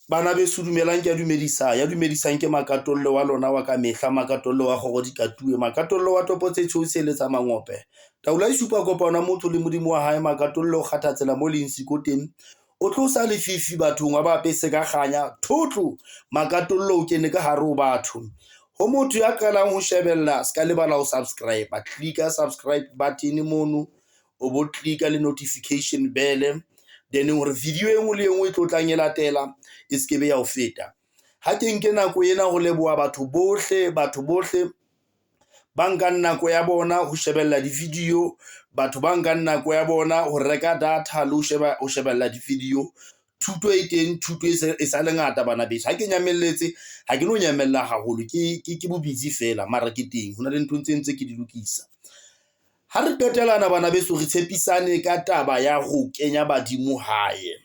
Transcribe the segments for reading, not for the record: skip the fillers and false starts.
Bana beso dumelang kea dumedisa, ya dumedisang ke Makatolle wa lona wa ka mehla, Makatolle wa kgoro di katuwe, Makatolle wa topo tse tshweu se mangope. Taolo e supa kopano ya motho le Modimo wa hae, Makatolle o kgatha tsela mo leng siko teng, o tlosa lefifi bathong wa ba apese ka kganya, thotlo Makatolle o kene ka hare ho batho. Ho motho ya qalang ho shebella ska lebala ho subscribe, click-a subscribe button mono o bo click-a le notification bell then hore video e nngwe le e nngwe e tlo tlang e latela e se ke be ya ho feta. Ha ke nke nako ena ho leboha batho bohle, batho bohle ba nkang nako ya bona ho shebella di-video, batho ba nkang nako ya bona ho reka data le ho sheba ho shebella di-video. Thuto e teng, thuto e sa le ngata bana beso. Ha ke nyamelletse ha ke no nyamella haholo, ke bo busy feela mara ke teng hona le ntho tse ntse ke di lokisa. Ha re qetelana bana beso, re tshepisane ka taba ya ho kenya badimo hae.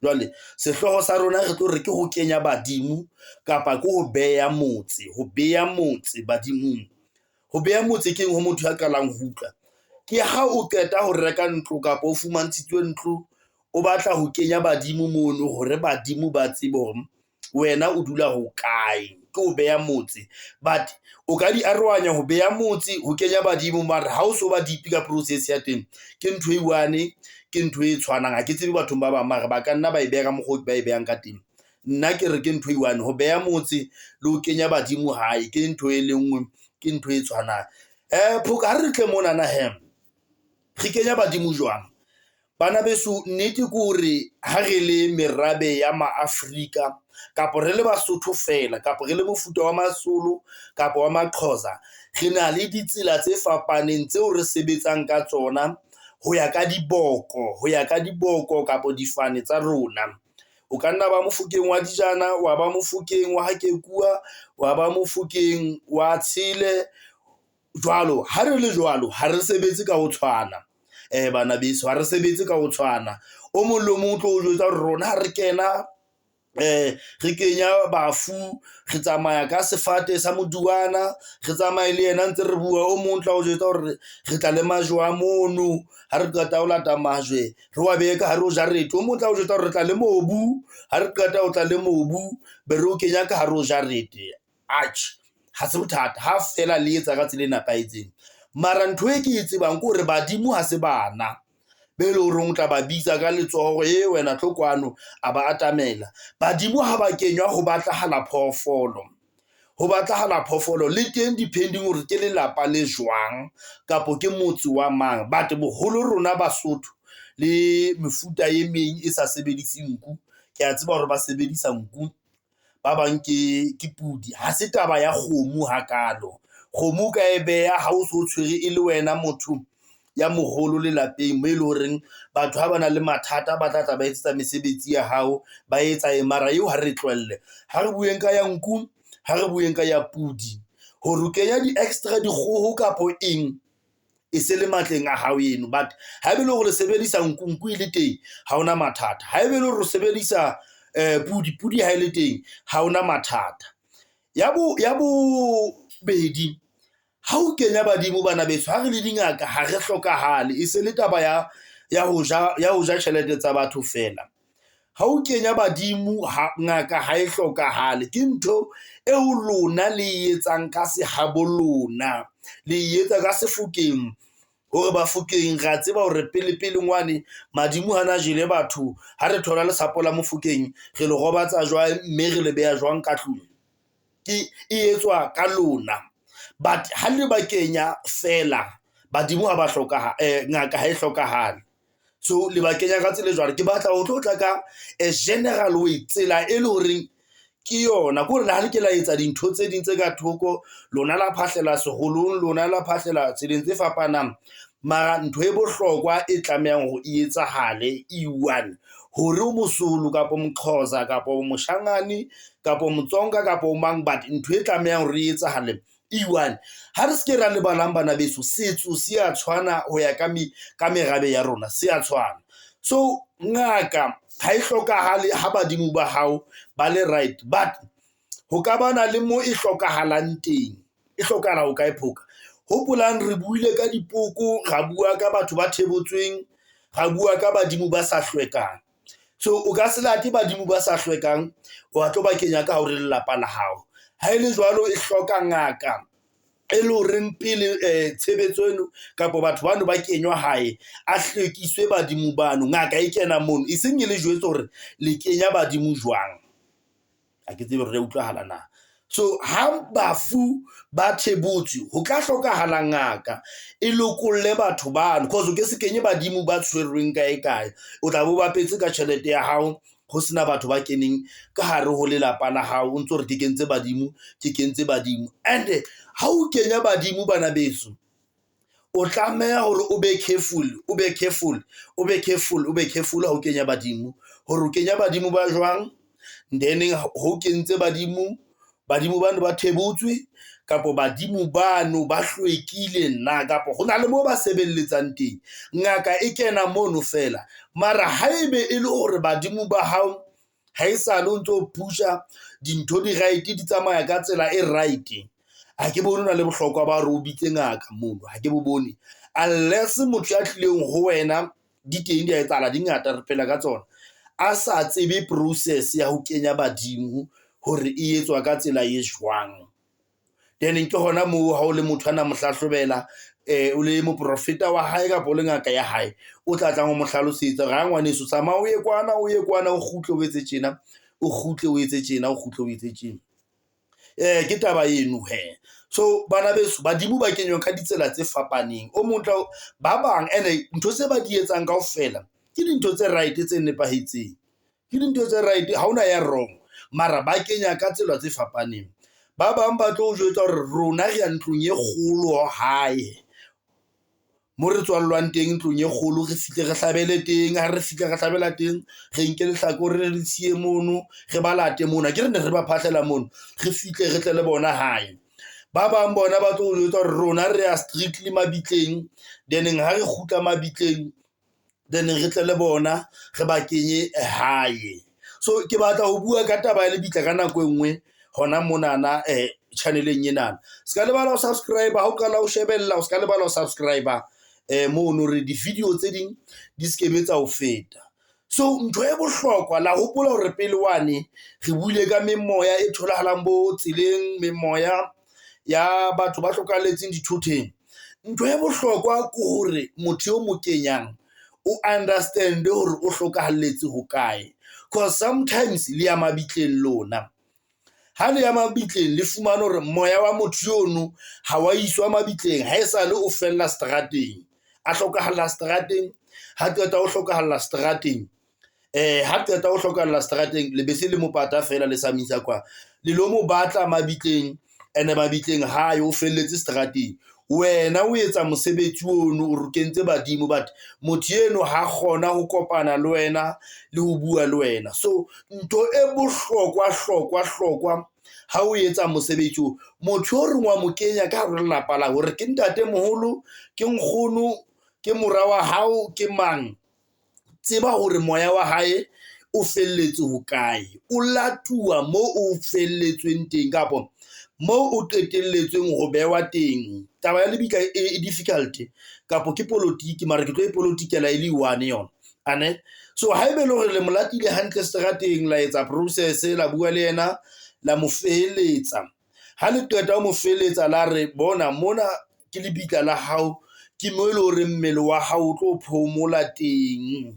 Jwale sehlooho sa rona re tlo re ke ho kenya badimo kapa ke ho beha motse, ho beha motse badimong. Ho beha motse keng ho motho ya qalang ho utlwa? Ke ha o qeta ho reka ntlo kapa o fumantshitswe ntlo, o batla ho kenya badimo mono hore badimo ba tsebe hore wena o dula hokae, ke ho beha motse. But o ka di arohanya ho beha motse, ho kenya badimo mara ha o so ba deep ka process ya teng, ke ntho e one, ke ntho e tshwanang. Ha ke tsebe bathong ba bang mara ba ka nna ba e beha ka mokgwa oo ba e behang ka teng. Nna ke re ke ntho e one, ho beha motse le ho kenya badimo hae ke ntho e le nngwe, ke ntho e tshwanang. Phoka ha re tle monana hee, re kenya badimo jwang? Bana beso nnete ke hore ha re le merabe ya ma Afrika kapa re le Basotho feela kapa re le mofuta wa Mazulu kapa wa Maxhosa, re na le ditsela tse fapaneng tseo re sebetsang ka tsona ho ya ka diboko, ho ya ka diboko kapa difane tsa rona. O ka nna ba Mofokeng wa dijana, wa ba Mofokeng wa Hakekua, wa ba Mofokeng wa Tshele jwalo. Ha re le jwalo, ha re sebetse ka ho tshwana bana beso, ha re sebetse ka ho tshwana. O mong le mong o tlo o jwetsa hore rona ha re kena re kenya bafu, re tsamaya ka sefate sa moduwana, re tsamaye le yena ntse re bua. O mong o tla o jwetsa hore re tla le majwe a mono, ha re qeta ho lata majwe re wa behe ka hare ho jarete. O mong o tla o jwetsa hore re tla le mobu, ha re qeta ho tla le mobu be re o kenya ka hare ho jarete. Atjhe, ha se bothata ha feela le etsa ka tsela e nepahetseng. Mara ntho e ke e tsebang ke hore badimo ha se bana be leng hore o tla ba bitsa ka letsoho hore e wena tlo kwano, a ba atamela. Badimo ha ba kenywa ho batlahala phoofolo, ho batlahala phoofolo le teng depending hore ke lelapa le jwang kapa ke motse wa mang. But boholo rona Basotho le mefuta e meng e sa sebediseng nku, ke a tseba hore ba sebedisa nku, ba bang ke pudi. Ha se taba ya kgomo hakalo, kgomo o ka e beha ha o so tshwere e le wena motho ya moholo lelapeng mo e leng horeng batho ha ba na le mathata ba tla tla ba etsetsa mesebetsi ya hao, ba etsa eng. Mara eo ha re tlohelle, ha re bueng ka ya nku, ha re bueng ka ya pudi hore o kenya di-extra dikgoho kapo eng e se le matleng a hao eno. But ha ebe le hore le sebedisa nku, nku e le teng ha hona mathata. Ha ebe le hore o sebedisa pudi, pudi ha e le teng ha hona mathata. Ya bobedi, ha o kenya badimo bana beso, ha re le dingaka ha re hlokahale, e se le taba ya ho ja, ya ho ja tjhelete tsa batho feela. Ha o kenya badimo ha ngaka ha e hlokahale, ke ntho eo lona le e etsang ka sehabo lona, le e etsa ka sefokeng hore Bafokeng re a tseba hore pele pele ngwane madimo hana jele batho. Ha re thola lesapo la Mofokeng re le robatsa jwang, mme re le beha jwang ka tlung, ke e etswa ka lona. But ha le ba kenya feela badimo ha ba hlokahala, ngaka ha e hlokahale. So le ba kenya ka tsela e jwalo. Ke batla ho tlo tla ka a general way, tsela e le horeng ke yona ke hore le ha le ke la etsa dintho tse ding tse ka thoko, lona la phahlela seholong, lona la phahlela tseleng tse fapanang. Mara ntho e bohlokwa e tlamehang hore e etsahale e one, hore o Mosolo kapa Moxhosa kapa Moshangane kapa Motsonga kapa o mang, but ntho e tlamehang hore e etsahale e one. Ha re se ke ra lebalang bana beso, setso se a tshwana ho ya ka merabe ya rona, se a tshwana. So ngaka ha e hlokahale ha badimo ba hao ba le right, but ho ka bana le mo e hlokahalang teng, e hlokahala ho kae Phoka? Hopolang re buile ka dipoko, ra bua ka batho ba thebotsweng, ra bua ka badimo ba sa hlwekang. So o ka se late badimo ba sa hlwekang wa tlo ba kenya ka hore lelapa la hao. Ha e le jwalo, e hloka ngaka e le horeng pele tshebetso eno kapa batho bano ba kenywa hae, a hlwekiswe badimo bano. Ngaka e kena mono, e seng e le jwetse hore le kenya badimo jwang. Ha ke tsebe hore re utlwahala na. So ha bafu ba thebotswe ho tla hlokahala ngaka e lokolle batho bano, cause o ke se kenye badimo ba tshwerweng kae kae. O tla be o bapetse ka tjhelete ya hao, ho sena batho ba keneng ka hare ho lelapa la hao, o ntso re ke kentse badimo, ke kentse badimo. And ha o kenya badimo bana beso, o tlameha hore o be careful, o be careful, o be careful, o be careful ha o kenya badimo, hore o kenya badimo ba jwang. Then ho kentse badimo, badimo bano ba thebotswe kapa badimo bano ba hlwekile na, kapa ho na le moo ba sebeletsang teng. Ngaka e kena mono fela. Mara haebe e le hore badimo ba hao ha esale o ntso pusha dintho di right, di tsamaya ka tsela e right, ha ke bone ho na le bohlokwa ba hore o bitse ngaka mono, ha ke bo bone. Unless motho ya tlileng ho wena, di teng di a etsahala, di ngata, re phela ka tsona, a sa tsebe process ya ho kenya badimo hore e etswa ka tsela e jwang. Then ke hona moo ha o le motho a na mo hlahlobela, o le moprofeta wa hae kapa o le ngaka ya hae, o tla tlang ho mo hlalosetsa hore ha ngwaneso tsamaya o ye kwana, o ye kwana, o kgutle o etse tjena, o kgutle o etse tjena, o kgutle o etse tjena. Ke taba eno he. So bana beso, badimo ba kenywa ka ditsela tse fapaneng. O mong tla ba bang, ene ntho tse ba di etsang kaofela ke dintho tse right, tse nepahetseng, ke dintho tse right, ha hona ya wrong, mara ba kenya ka tsela tse fapaneng. Ba bang ba tlo o jwetsa hore rona re ya ntlong e kgolo hae, mo re tswallwang teng ntlong e kgolo, re fihle re hlabele teng. Ha re fihla re hlabela teng, re nke lehlakore re le siye mono, re ba late mono, akere ne re ba phahlela mono, re fihle re tle le bona hae. Ba bang bona ba tlo o jwetsa hore rona re ya strictly mabitleng, then ha re kgutla mabitleng, then re tle le bona re ba kenye hae. So ke batla ho bua ka taba ya lebitla ka nako e nngwe hona monana channel-eng enana. Se ka lebala ho subscribe ha o qala ho shebella, o se ka lebala ho subscribe mono hore di-video tse ding di skebe tsa ho feta. So ntho e bohlokwa, la hopola hore pele wane re buile ka memoya e tholahalang bo tseleng, memoya ya batho ba hlokahalletseng dithoteng. Ntho e bohlokwa ke hore motho eo mo kenyang o understand hore o hlokahalletse hokae, cause sometimes le ya mabitleng lona. Ha le ya mabitleng le fumane hore moya wa motho yono ha wa iswa mabitleng, ha esale o fella seterateng, a hlokahalla seterateng, ha qeta ho hlokahalla seterateng, ha qeta ho hlokahalla seterateng, le be se le mo pata fela le sa mo isa kwa, le lo mo batla mabitleng, ene mabitleng hae o felletse seterateng. Wena o etsa mosebetsi ono, o re kentse badimo, but motho eno ha kgona ho kopana le wena le ho bua le wena. So ntho e bohlokwa hlokwa hlokwa ha o etsa mosebetsi o, motho o reng wa mo kenya ka hare ho lelapa la hore ke ntate moholo, ke nkgono, ke mora wa hao, ke mang, tseba hore moya wa hae o felletse hokae, o latuwa mo o felletsweng teng kapa mo o qetelletsweng ho behwa teng. Taba ya lebitla e difficult kapo ke politiki, mara ke tlo e politikela e le one yona ane. So haebe le hore le mo latile hantle seterateng, la etsa process, la bua le yena, la mo feheletsa, ha le qeta ho mo feheletsa la re bona mona ke lebitla la hao, ke mo e le hore mmele wa hao o tlo phomola teng,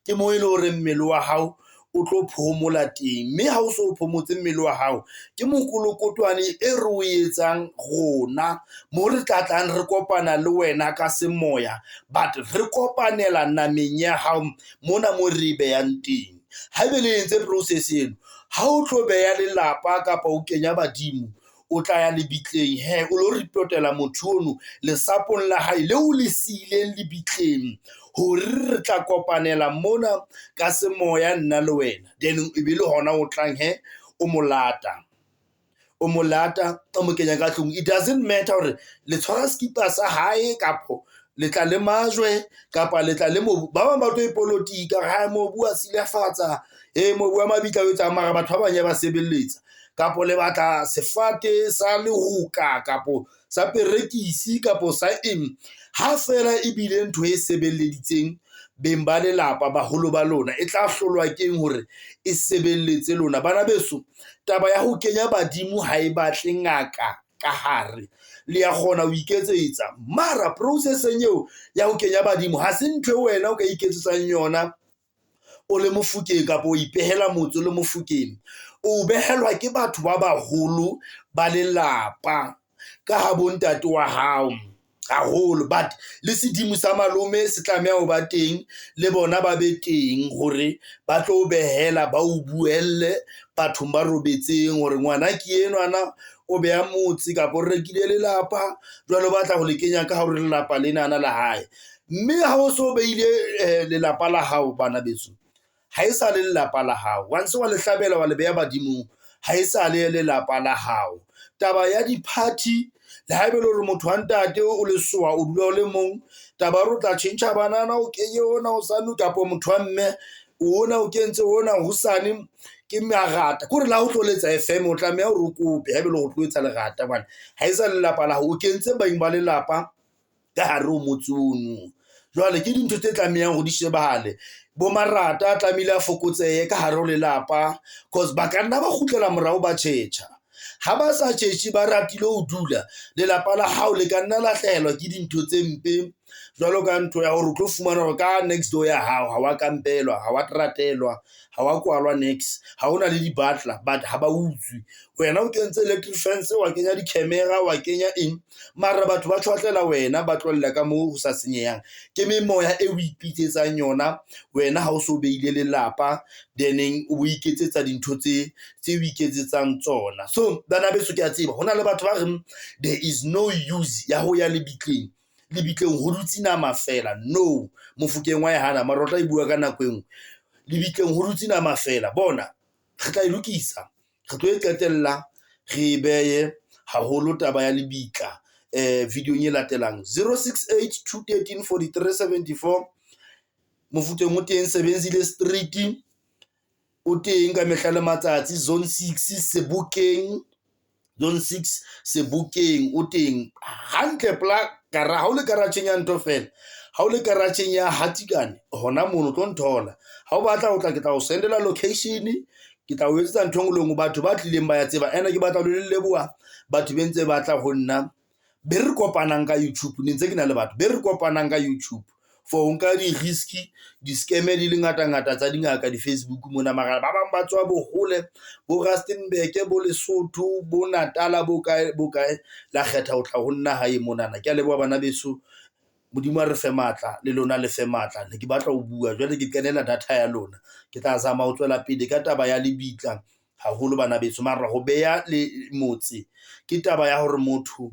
ke mo e le hore mmele wa hao o tlo phomola teng. Mme ha o so phomotse mmele wa hao, ke mokolokotwane e re o etsang rona mo re tla tlang re kopana le wena ka semoya, but re kopanela nameng ya hao mona mo re behang teng. Haebe le entse process eno, ha o tlo beha lelapa kapa o kenya badimo, o tla ya lebitleng he, o lo ripotela motho ono lesapong la hae leo le siileng lebitleng, hore re tla kopanela mona ka semoya nna le wena. Then e be le hona o tlang he, o mo lata, o mo lata, o mo kenya ka tlung. It doesn't matter hore le tshwara skipa sa hae kapo le tla le majwe kapa le tla le mobu. Ba bang ba tlo ipolotika ha mobu wa silafatsa, mobu wa mabitla o etsang, mara batho ba bang ya ba sebeletsa. Kapo le batla sefate sa lehoka kapo sa perekisi kapo sa eng, ha fela ebile ntho e sebeleditseng Beng ba lelapa, baholo ba lona, e tla hlolwa keng hore e sebeletse lona? Bana beso, taba ya ho kenya badimo ha e batle ngaka ka hare, le ya kgona ho iketsetsa. Mara process-eng eo ya ho kenya badimo ha se ntho eo wena o ka iketsetsang yona o le Mofokeng, kapa o ipehela motse o le Mofokeng. O behelwa ke batho ba baholo ba lelapa ka ha bo ntate wa hao haholo, but le sedimo sa malome se tlameha ho ba teng, le bona ba be teng hore ba tlo behela, ba o buelle bathong ba robetseng hore ngwana ke enwana o beha motse kapa o rekile lelapa, jwale o batla ho le kenya ka hare lelapa lenana la hae. Mme ha o so behile lelapa la hao, bana beso, ha e sa le lelapa la hao, wa ntse wa le hlabela, wa le beha badimong, ha e sa le lelapa la hao. Taba ya di-party, le haeba e le hore motho wa ntate o lesowa, o dula o le mong, taba ya hore o tla tjhentjha banana, o kenye ona hosane, kapa motho wa mme ona o kentse ona hosane, ke marata. Ke hore le ha o tlo letsa FM, o tlameha hore o kope haeba e le hore o tlo etsa lerata, hobane ha e sa lelapa la hao, o kentse beng ba lelapa ka hare ho motse ono. Jwale ke dintho tse tlamehang hore di shebahale. Bo marata a tlamehile a fokotsehe ka hare ho lelapa, cause ba ka nna ba kgutlela morao, ba tjhetjha. Ha ba sa tjhetjhe, ba ratile ho dula, lelapa la hao le ka nna la hlahelwa ke dintho tse mpe, jwalo ka ntho ya hore o tlo fumana hore ka next door ya hao ha wa kampelwa, ha wa tratelwa, ha wa kwalwa niks, ha hona le di-butler, but ha ba utswe. Wena o kentse electric fence, wa kenya di-camera, wa kenya eng, mara batho ba tjhwatlela wena, ba tlohella ka moo ho sa senyehang. Ke memoya e o ipitsetsang yona wena ha o so behile lelapa, then-eng o bo iketsetsa dintho tse o iketsetsang tsona. So bana beso, ke a tseba hona le batho ba reng there is no use ya ho ya lebitleng, lebitleng ho dutse nama fela. No, Mofokeng wa e hana, mara o tla e bua ka nako e nngwe. Lebitleng ho dutse nama fela, bona re tla e lokisa, re tlo e qetella re e behe haholo taba ya lebitla videong e latelang. 068 213 43 74. Mofokeng o teng Sebenzile Street, o teng ka mehla le matsatsi. Zone 6 Sebokeng, Zone 6 Sebokeng o teng hantle pela gara. Ha o le garage-eng ya ntho fela, ha o le garage-eng ya Hatikane hona mono o tlo nthola. Ha o batla ho tla, ke tla o sendela location, ke tla o etsetsa ntho e nngwe le nngwe. Batho ba tlileng ba ya tseba, ene ke batla ho le leboha batho be ntse ba tla ho nna, be re kopanang ka YouTube. Ne ntse ke na le batho be re kopanang ka YouTube for ho nka di-risk, di-scam di le ngata ngata tsa dingaka di-Facebook mona. Mara ba bang ba tswa bohole bo Rustenburg, bo Lesotho, bo Natala, bo kae bo kae, la kgetha ho tla ho nna hae monana. Ke a leboha bana beso, Modimo a re fe matla, le lona le fe matla. Ne ke batla ho bua jwale, ke kenela data ya lona, ke tla zama ho tswela pele ka taba ya lebitla haholo bana beso. Mara ho beha le motse ke taba ya hore motho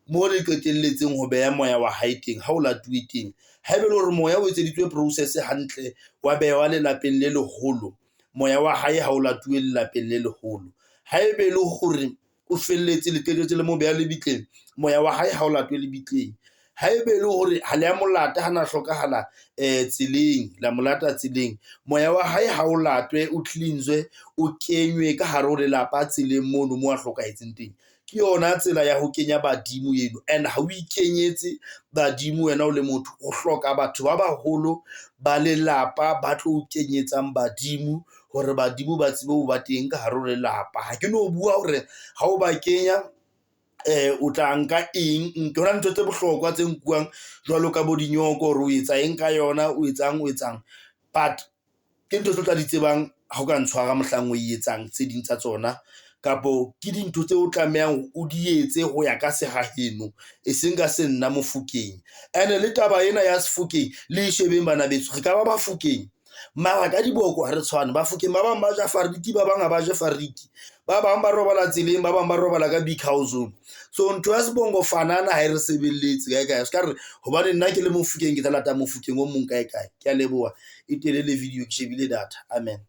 mo le qetelletseng ho beha moya wa hae teng, ha o latuwe teng. Haeba e le hore moya o etseditswe process hantle, wa behwa lelapeng le leholo, moya wa hae ha o latuwe lelapeng le leholo. Haeba e le hore o felletse le qetetse le mo beha lebitleng, moya wa hae ha o latuwe lebitleng. Haeba e le hore ha le ya molata, ha na hlokahala tseleng, la molata tseleng, moya wa hae ha o latwe, o cleanswe, o kenywe ka hare ho lelapa tseleng mono mo a hlokahetseng teng. Ke yona tsela ya ho kenya badimo eno, and ha o ikenyetse badimo wena o le motho, o hloka batho ba baholo ba lelapa ba tlo o kenyetsang badimo, hore badimo ba tsebe ho ba teng ka hare ho lelapa. Ha ke no bua hore ha o ba kenya o tla nka eng, hona ntho tse bohlokwa tse nkuwang jwalo ka bo dinyoko, hore o etsa eng ka yona, o etsang o etsang, but ke ntho tse o tla di tsebang ha o ka ntshwara mohlang o e etsang tse ding tsa tsona, kapo ke dintho tseo o tlamehang o di etse ho ya ka sehaheno, e seng ka se nna Mofokeng. Ene le taba ena ya Sefokeng le e shebeng bana beso, re ka ba Bafokeng mara ka diboko ha re tshwane. Bafokeng ba bang ba ja fariki, ba bang ha ba je fariki, ba bang ba robala tseleng, ba bang ba robala ka big house-ong. So ntho ya sebongo fanana ha e re sebeletse kae kae, se ka re hobane nna ke le Mofokeng ke tla lata Mofokeng o mong kae kae. Ke a leboha, e telele video, ke shebile data. Amen.